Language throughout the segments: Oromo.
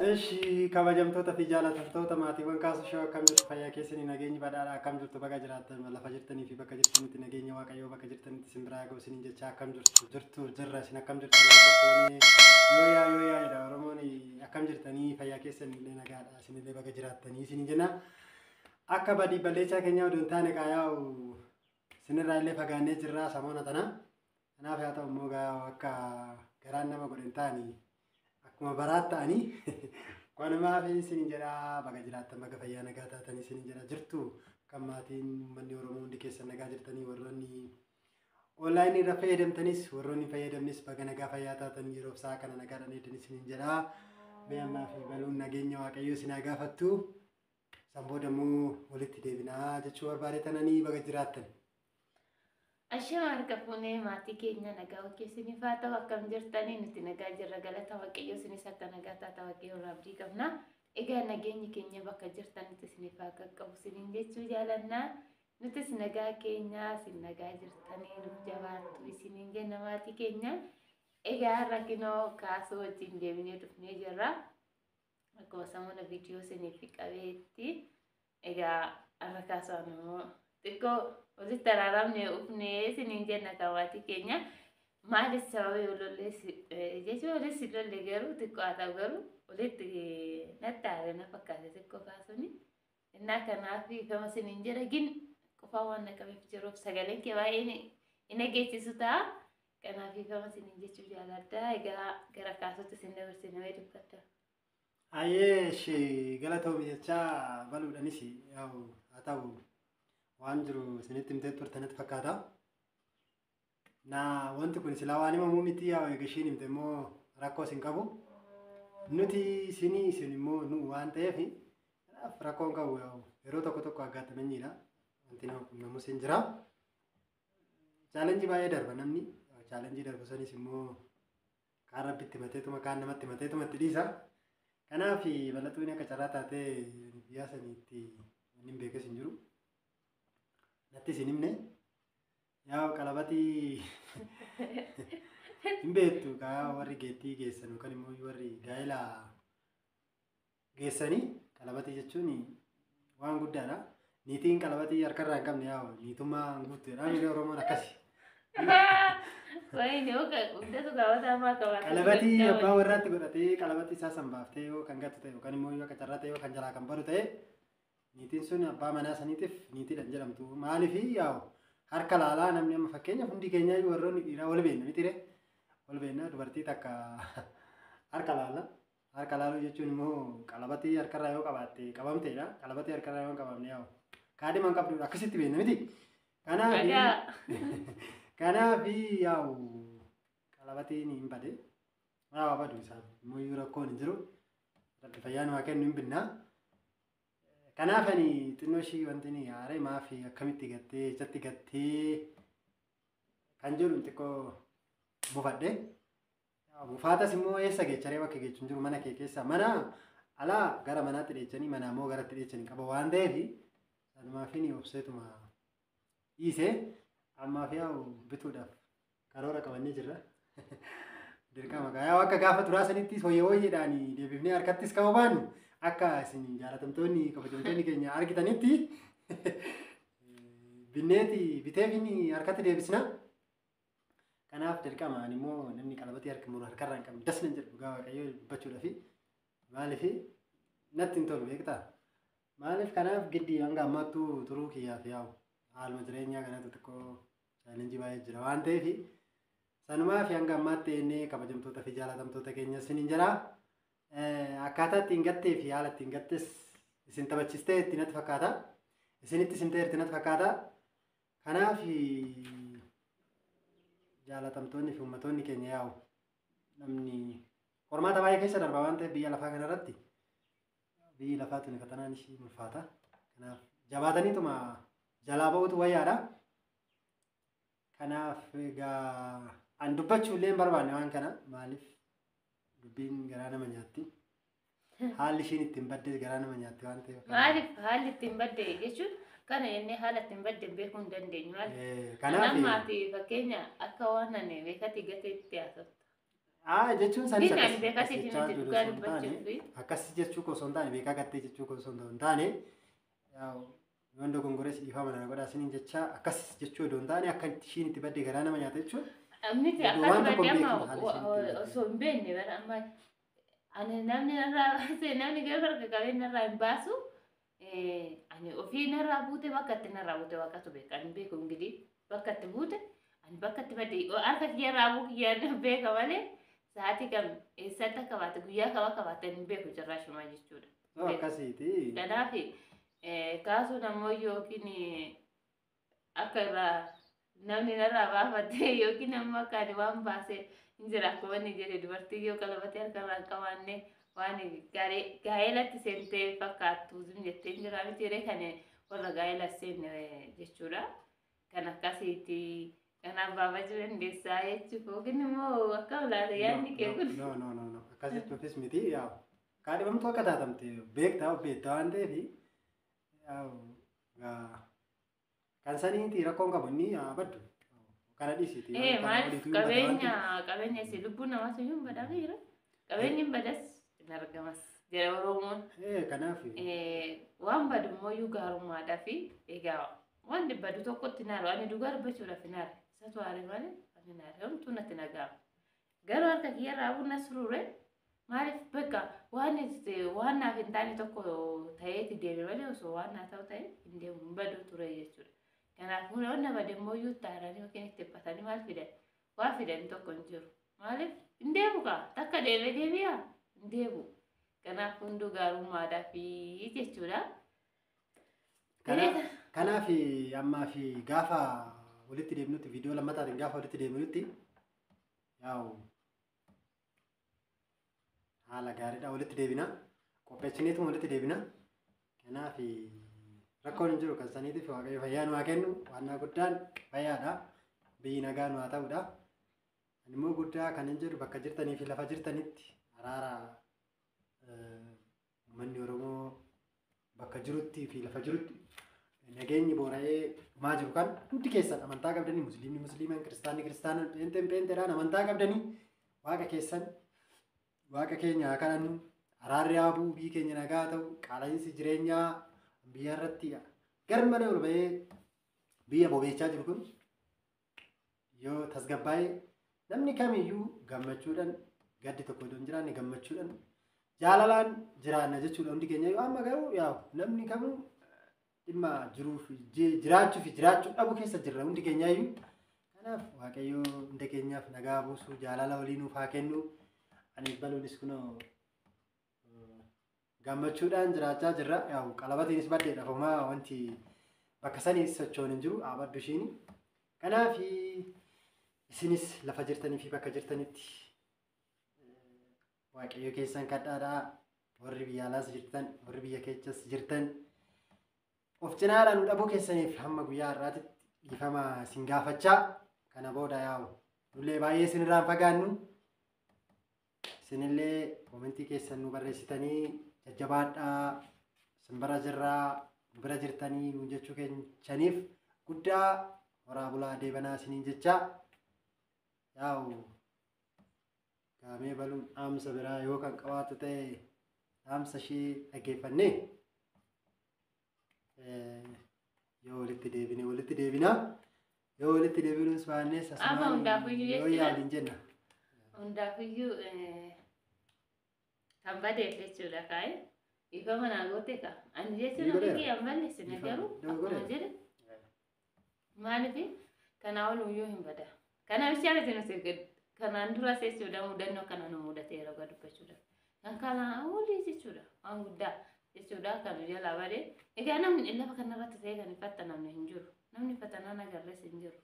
Eshi kabajamtoota fi jaalatamtoota maatiiwwan Kaasuu Show, akkam jirtu? Fayyaa keessanii? Nageenyi badhaadha? Akkam jirtu? Baga jiraattan. Lafa jirtanii fi bakka jirtanitti nageenya Waaqayyoo bakka jirtanitti isin biraa ga'u isiniin jecha. Akkam jirtu? Jirtu, jirra. Isin akkam jirtu? Yooyaa yooyaa jedha Oromoon. Akkam jirtanii? Fayyaa keessanii illee nagaadha? Isinillee baga jiraattanii isiniin jenna. Akka badii balleessaa keenyaa odoo hin taane, qaayaa'u isinirraa illee fagaannee jirra samoona tana. Kanaaf haa ta'u immoo akka garaan nama godhe hin taane, akkuma baraat ta'anii kanumaaf isiniin jedha. Baga jiraattan, baga fayyaa nagaa taatanii isiniin jedha. Jirtu kan maatiin uummanni Oromoo hundi keessan nagaa jirtanii? Warroonni onlaayinii irra fayyadamtanis, warroonni fayyadamnis, baga nagaa fayyaa taatanii yeroo sa'a kana nagaadhaan eedan isiniin jedha. Mee ammaa fi baluun nageenya Waaqayyoo isin haa gaafattu. San booda immoo walitti deebinaa jechuu barbaade tananii. Baga jiraattan. Ashama, harka fuunee maatii keenya, nagaa keessaniif haa ta'u. Akkam jirtanii? Nuti nagaa jirra, galata Waaqayyoo. Isinis akka nagaa taata Waaqayyoo irraa abdii qabna. Egaa nageenyi keenya bakka jirtanitti isiniif haa qaqqabu isiniin jechuu jaalannaa. Nutis nagaa keenya, isin nagaa jirtanii, nuuf jabaattu isiniin jenna maatii keenya. Egaa har'a kinoo Kaasuu wajjin deebinee dhufnee jirra. Akkuma sammuna viidiyoo isiniif qabeetti. Egaa har'a Kaasuun immoo xiqqoo walitti araaramne ufnee isiniin jenna kan maatii keenya. Maalis sababii walollees jechuun walitti lolle garuu xiqqoo haa ta'u garuu walitti natti aare na fakkaate xiqqoo Kaasuuni. Innaa kanaaf gama isiniin jedha gin qofaa waan na qabeef jiruuf sagaleen kee baay'ee hin dhageessisu ta'a. Kanaaf gama isiniin jechuu jaaladha. Egaa gara Kaasuutti isin dabarsine, wayii dubbadha. Ayyee, ishee galatoomi jechaa baluudhaanis yaa'u haa ta'u waan jiru isinitti himtee turtanitti fakkaata. Na wanti kun silaa waan himamuu miti. Yaa'u eega ishiin himte immoo rakkoo isin qabu. Nuti isinii, isin immoo nu waan ta'eef, kanaaf rakkoon qabu. Yaa'u yeroo tokko tokko aggaatamanyiidha. Wanti nama quunnamus hin jira. Challenge baay'ee darba namni. Challenge darbu sanis immoo kaan Rabbitti himateetuma, kaan namatti himateetuma itti dhiisa. Kanaaf bal'atuun akka carraa taatee biyyaa saniitti wanni hin beekes hin jiru. Nattis hin himne. Yaa qalabatii hin beektu kaa warri geettii geessan yookaan immoo warri gaa'ela geessanii, qalabatii jechuun waan guddaadha. Niitiin qalabatii harkarraa hin qabne yaa niitummaa hin guuttuudha. Miidhaa Oromoon akkasi. Wayini hundatu qabataa maa qabaata. Qalabatii abbaa warraatti godhatee, qalabatii isaa san baaftee yoo kan gattu ta'e yookaan immoo yoo akka carraa ta'e yoo kan jalaa kan badu ta'e, niitiin sun abbaa manaa saniitiif niitiidhaan jedhamtu. Maaliif? Yaa'u harka laalaa namni. Amma fakkeenyaaf hundi keenyaa warroonni dhiiraa wal beekna miti ree? Wal beekna. Dubartii takka harka laala. Harka laaluu jechuun immoo qalabatii harkarraa yoo qabaatte qabamteedha. Qalabatii harkarraa yoo hin qabamne yaa'u kaadhima hin qabdudha, akkasitti beekna miti. Kanaaf yaa'u qalabatiin hin bade. Yaa badu isaaf immoo rakkoon hin jiru. Rabbi fayyaa nu haa kennu, hin binnaa. Kanaaf ani xinnoo ishii wanti ni haaree maaf akkamitti gattee ijatti gattee kan jedhu xiqqoo mufadhe. Mufaatas immoo eessa geecharee? Bakka geechu hin jiru mana kee keessa. Mana alaa gara manaatti dheechanii, mana immoo garatti dheechanii qaba waan ta'eef, sanumaaf inni obseetuma dhiisee. Ammaaf yaa'u bituudhaaf karoora qabannee jirra. Dirqama yaa akka gaafa duraa sanitti hooyyee hooyyeedhaan deebifnee harkattis ka'uu baannu, akka isin jaalatamtoonni kabajamtoonni keenya argitanitti binneeti biteef inni harkatti deebisna. Kanaaf dirqama ani immoo namni qalabatii harka muru harkarraa hin qabne das nan jedhu, dhugaa Waaqayyoo dubbachuudhaafi. Maaliif natti hin tolu beektaa? Maaliif kanaaf giddi hanga ammaattuu turuu kiyyaaf yaa'u haaluma jireenyaa kanatu xiqqoo challenge baay'ee jira waan ta'eef, sanumaa fi hanga ammaatti ennee kabajamtoota fi jaalatamtoota keenya isiniin jira. Akkaataa ittiin gattee fi haala ittiin gattes isin taphachistee itti natti fakkaata. Isinitti isin ta'e natti fakkaata. Kanaaf jaalatamtoonni fi uummattoonni keenya, yaa'u namni qormaata baay'ee keessa darba waan ta'eef, biyya lafaa kanarratti biyyi lafaa tuni fatanaan ishii ulfaata. Kanaaf jabaataniituma jalaa ba'utu wayyaadha. Kanaaf egaa an dubbachuu illee hin barbaanne waan kana. Maaliif dubbiin garaa nama nyaatti. Haalli ishiin ittiin baddes garaa nama nyaatti waan ta'eef. Maaliif haalli ittiin badde jechuun kana jennee haala ittiin badde beekuu hin dandeenyu. Maaliif? Kanaaf Ammaati fakkeenya akka waan ani beekati gateetti haasofta. Jechuun sanis Diinaan akkas beekatii jechaa miti jiru dhugaa osoo hin taane dubbachuuf. akkas jechuu koo osoo hin taane beekaa gattee jechuu koo osoo hin taane yoon dogongores dhiifama na godhaa isiniin jechaa akkas jechuu odoo hin taane akka ishiin itti badde garaa nama nyaata jechuun Miti odoo akkas waan tokko badde hin amma beekne haala isheen itti badde. Osoo hin beekne bara amma ani namni narraa baase namni garuu harka qabee narraa hin baasu. Ani ofii narraa buute bakka itti narraa buute waaqatu beeka. Ani beeku ingilii bakka itti buute ani bakka itti badde harka kiyyarraa buu kiyyaan beeka malee sa'aatii kam eessatti akka baate guyyaa kam akka baate hin beeku jirraashumaa jechuudha. So akkasiiti. Kanaaf kaasuun ammoo yookiin akka irraa namni narraa baafatee yookiin ammoo akka ani waan baasee hin jira akkuma inni jedhe dubartii yoo qalabatee harka irraa hin qabaanne waan gaa'elatti seentee fakkaattu zim jettee hin jira miti yeree kan warra gaa'ela seenne jechuudha. Kan akkasiiti. Kanaaf baafachuu dandeessaa jechuuf yookiin immoo akkam laata yaadni kee kun? No, no, no, no. Akkas jechuufis miti. Yaa'u kaadhimamtuu akka taatamte beektaa beektaa waan ta'eef yaa'u kan saniiti rakkoon qabu inni haa baddu. Kana dhiisiti. Maaliif qabeenya isii lubbuu namaatu iyyuu hin badhaafne jira. Qabeenyi hin badas hin argamas jedha Oromoon. Kanaaf Waan badu immoo iyyuu gaarummaadhaa fi egaa waan badu tokkotti naaru ani dhugaa dubbachuudhaaf hin aare. Isatu aare malee ani naare homtuu natti nagaama. Garuu harka kiyyarraa buna suruure maaliif bakka waan waan naaf hin taane tokko ta'eeti deeme malee osoo waan naa ta'u ta'e hin deemu hin badu ture jechuudha. Kanaafuu wanna bade immoo iyyuu itti aaranii yookiin itti dhiphatanii maal fidan? Waa fidan tokko hin jiru. Maaliif hin deemu kaa takka deemee deebi'a hin deemu. Kanaaf hunduu gaarummaadhaa fi jechuudha. Kanaaf ammaa fi gaafa walitti deemnutti viidiyoo lammataatiin gaafa walitti deemnutti yaa'u haala gaariidha walitti deebina. Qopheessineetuma walitti deebina. Kanaaf rakkoon hin jiru kan saniitiif Waaqayyo fayyaa nu haa kennu. Waannaa guddaan fayyaadha. Biyyi nagaa nu haa ta'udha. Ani immoo guddaa kan hin jedhu bakka jirtanii fi lafa jirtanitti araara uummanni Oromoo bakka jirutti fi lafa jirutti nageenyi boora'ee dhumaa jiru kan hundi keessan amantaa qabdanii musliimni musliimaan kiristaanni kiristaanan pheenxeen pheenxeedhaan amantaa qabdanii waaqa keessan waaqa keenya haa kadhannu araarri haa bu'u biyyi keenya nagaa haa ta'u qaala'insi jireenyaa biyya irratti gar malee ol ba'ee biyya bobeechaa jiru kun yoo tasgabbaa'ee namni kamiyyuu gammachuudhaan gaddi tokko iddoo hin jiraanne gammachuudhaan jaalalaan jiraanna jechuudha hundi keenya yoo amma garuu yaa'u namni kamuu dhimma jiruuf jiraachuu fi jiraachuu dhabu keessa jirra hundi keenyaayyuu. Kanaaf Waaqayyo hunda keenyaaf nagaa buusuu jaalala walii nuuf haa kennu. Ani baluunis kunoo gammachuudhaan jiraachaa jirra. Yaa'u qalabatiinis baddeedha homaa wanti bakka sanii sochoon hin jiru haa baddu ishiini. Kanaaf isinis lafa jirtanii fi bakka jirtanitti Waaqayyo keessan kadhaadhaa warri biyya alaas jirtan warri biyya keessas jirtan of cinaadhaan nu dhabuu keessaniif hamma guyyaa har'aatitti dhiifama isin gaafachaa kana booda yaa'u nullee baay'ee isinirraa hin fagaannu isinillee koomentii keessan nu barreessitanii jajjabaadhaa isin bira jirraa nu bira jirtanii nu jechuu keessaniif guddaa horaa bulaa deebanaa isiniin jechaa yaa'u gaamee baluun dhaamsa biraa yoo kan qabaatu ta'e dhaamsa ishee dhaggeeffannee yoo walitti deebine walitti deebinaa yoo walitti deebinuus baannes Amma asumaan hundaafuyyuu yoo jechuudha. yaaliin jenna. Hundaafiyyuu kan badeef jechuudha kaa'e. Dhiifama naa goote ka. Ani jechuun Ni ofii godheera. kiyya hin balleessine Dhiifama. garuu Nama akkuma godheera. jedhe maaliif kanaa ol iyyuu hin bada. Kanaaf ishee miti nuti kanaan duras jechuudha mudannoo kana nu mudateera dhugaa dubbachuudha. Kan kanaa olii jechuudha waan guddaa jechuudha kan nu jalaa badee. Egaa namni lafa kanarratti ta'e kan fattanamne hin jiru. Namni fattanaan agarrees hin jiru.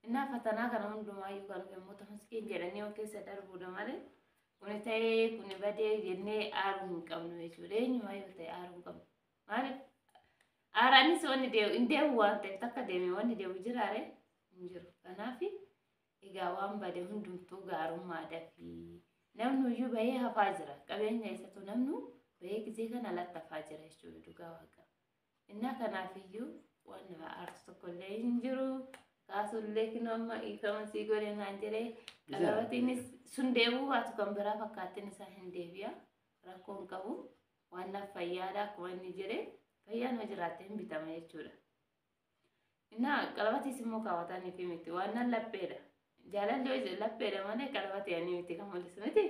Innaa fattanaa kana hundumaayyuu kan yommuu ta'u jedhanii of keessa darbuudha malee kuni ta'ee kuni badee jennee aaruu hin qabnu jechuudha. Eenyumaa yoo ta'e aaruu hin qabnu. Maaliif aaraanis wanni deemu hin deemu waan ta'eef takka deeme wanni deemu jiraare hin jiru. Kanaaf egaa waan bade hundumtuu gaarummaadhaa fi namni iyyuu bahee hafaa jira. Qabeenya isatu namnu bahee gisee kana alatti hafaa jira jechuudha dhugaa waaqa. Innaa kanaaf iyyuu waan nama aarsu tokkollee hin jiru. Kaasullee kinoo amma dhiifama sii godhe naan jedhee qalabatiinis sun deebuu baatu kan biraa fakkaattiin isaa hin deebi'a. Rakkoo hin qabu. Waan naaf fayyaadha akkuma inni jedhee fayyaan yoo jiraatte hin bitama jechuudha. Innaa qalabatiis immoo kaawwatanii fi miti waan nan lapheedha. Jaalalli yoo lapheedha malee qalabatii ani miti kan mul'isu miti.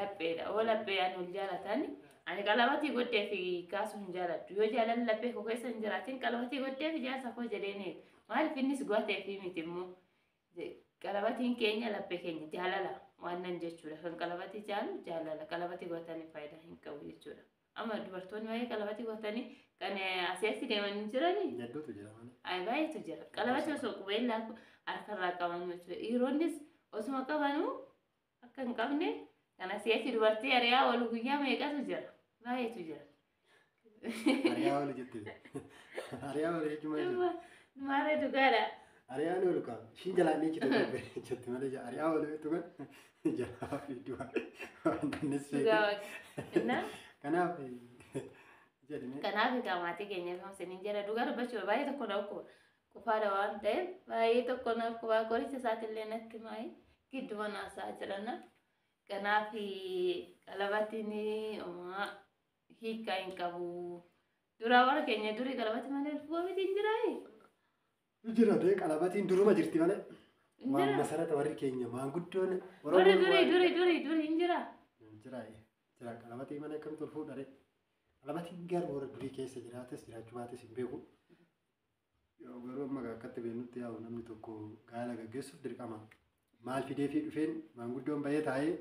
Lapheedha. Oo laphee ani ol jaalatan ani qalabatii goddee fi kaasuu hin jaaladhu. Yoo jaalalli laphee koo keessa hin jiraatin qalabatii goddee fi jaarsa koo jedheen maaliif innis go'atee fi miti immoo qalabatiin keenya laphee keenya jaalala waan nan jechuudha. Kan qalabatii jaalu jaalala qalabatii godhatanii faayidaa hin qabu jechuudha. Amma dubartoonni baay'ee qalabatii godhatanii kan asii achi deemanii jiranii. Hedduutu jira malee. Ay baay'eetu jira. Qalabatii osoo qubeellaa harkarraa qaban jechuudha. Dhiironnis osuma qabanuu akka hin qabne kan asii achi dubartii ari'aa oolu guyyaa meeqatu jira. Baay'eetu jira. Ari'aa oolu jettee. Ari'aa oolu jechuun maal jechuudha? Maarree dhugaadha. Ari'aan oolu qaba. Ishiin jalaan ni citu jetti malee ari'aa oolu jettu kan jalaa fi du'a waan innis Dhugaa waaqa. Kanaaf jedhame. Kanaaf egaa maatii keenya isiniin jedha dhugaa dubbachuu baay'ee tokko na dhukkuba. Qufaadha waan ta'eef baay'ee tokko na dhukkuba. Qoricha isaatillee natti maayi gidduma naasaa jirana. Kanaaf qalabatiin homaa hiikkaa hin qabu. Duraa warra keenya durii qalabati malee ulfoo miti hin jiraayi. Jira ta'e qalabatiin duruma jirti malee. Waan masarata warri keenya maanguddoon Warri durii durii durii durii hin jira. Jira jira qalabatii malee akkamitti ol fuudhare. Qalabatiin garuu warra durii keessa jiraates jiraachuu baates hin beeku. Garuu amma akkatti beeknutti yaa'u namni tokko gaala gaggeessuuf dirqama. Maal fidee fi dhufeen maanguddoon bahee taa'ee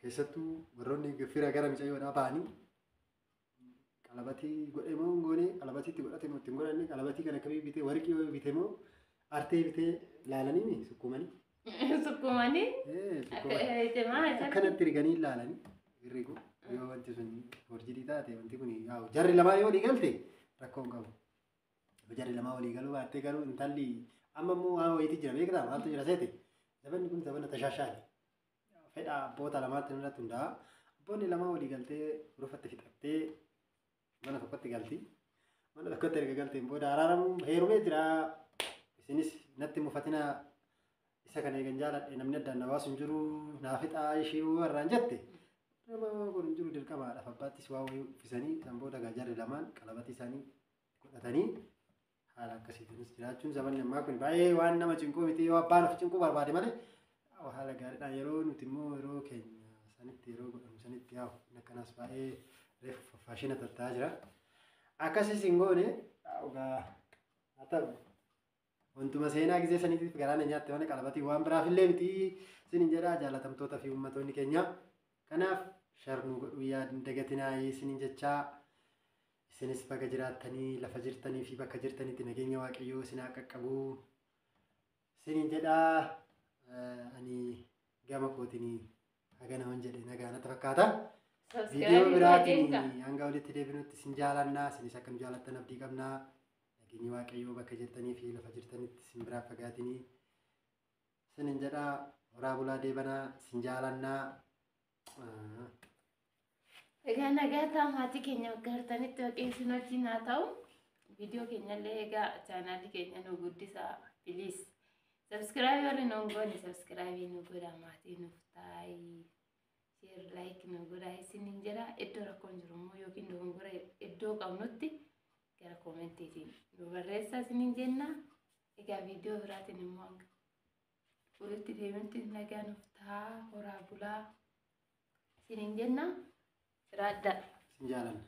keessattuu warroonni fira gara micayyoodhaa ba'anii qalabatii godhe moo hin goone qalabatiitti godhate moo ittiin godhanne qalabatii kana akkamii bitee warqii yoo bitee moo artee bitee laalanii sukkuumanii. Sukkuumanii? Akkanatti riganii laalanii herregu yoo wanti sun forjidii taate wanti kun yaa'u jarri lamaan yoo walii galte rakkoo hin qabu. Jarri lamaan walii galuu baattee garuu intalli amma immoo waan wayiitii jira beektaa maaltu jira seete zabanni kun zabana tashaashaali. Fedha abboota lamaatti irratti hundaa'a. Abboonni lamaan walii galtee rufatti fixattee mana tokkotti galti. Mana tokkotti erga galteen booda araaramuun heerumee jira. Isinis natti mufatina isa kana eegan jaaladhe namni addaan na baasu hin jiru naa fixaa ishee warraan jette. Nama kun hin jiru dirqamaadhaaf abbaattis waa wayii uffisanii san booda gaa jarri lamaan qalabatii isaanii godhatanii haala akkasiitiinis jiraachuun zabanni ammaa kun baay'ee waan nama cinquu miti yoo abbaan of cinquu barbaade malee haala gaariidhaan yeroo nuti immoo yeroo keenya sanitti yeroo godhamu sanitti yaa'u akkanaas baay'ee reefu faashina tatta'aa jira. Akkasis hin goone dhugaa haa ta'u wantuma seenaa gisee saniitiif garaana nyaatte malee qalabatii waan biraaf illee miti isinin jedhaa jaalatamtoota fi uummattoonni keenya. Kanaaf sharnuu godhuu yaadin dagatinaa isinin jechaa isinis baga jiraattanii lafa jirtanii fi bakka jirtanitti nageenya waaqayyoo isin haa qaqqabu isinin jedhaa ani gama kootiin haga naman jedhe nagaa natti fakkaata. Viidiyoo biraatiin hanga walitti deebinutti isin jaalannaa isinis akkam jaalattan abdii qabnaa. Nageenyi waaqayyoo bakka jirtanii fi lafa jirtanitti isin biraa fagaatinii isinin jedhaa horaa bulaa deebanaa isin jaalannaa. Egaa nagaa ta'a maatii keenya bakka jirtanitti waaqayyo isin wajjin haa ta'u. Viidiyoo keenyallee egaa chaanaalii keenya nu guddisaa piliis. Sabskiraabii warri nu hin goone sabskiraabii nu godhaa maatii nuuf taa'i. Sheer laayik nu godhaa isiniin jedha. Iddoo rakkoon jiru immoo yookiin dogongora iddoo qabnutti gara koomentiitiin nu barreessaa isiniin jenna. Egaa viidiyoo biraatiin immoo hanga walitti deebinutti nagaa nuuf ta'a horaa bulaa isiniin jenna. Jiraadhaa. Isin jaalanna.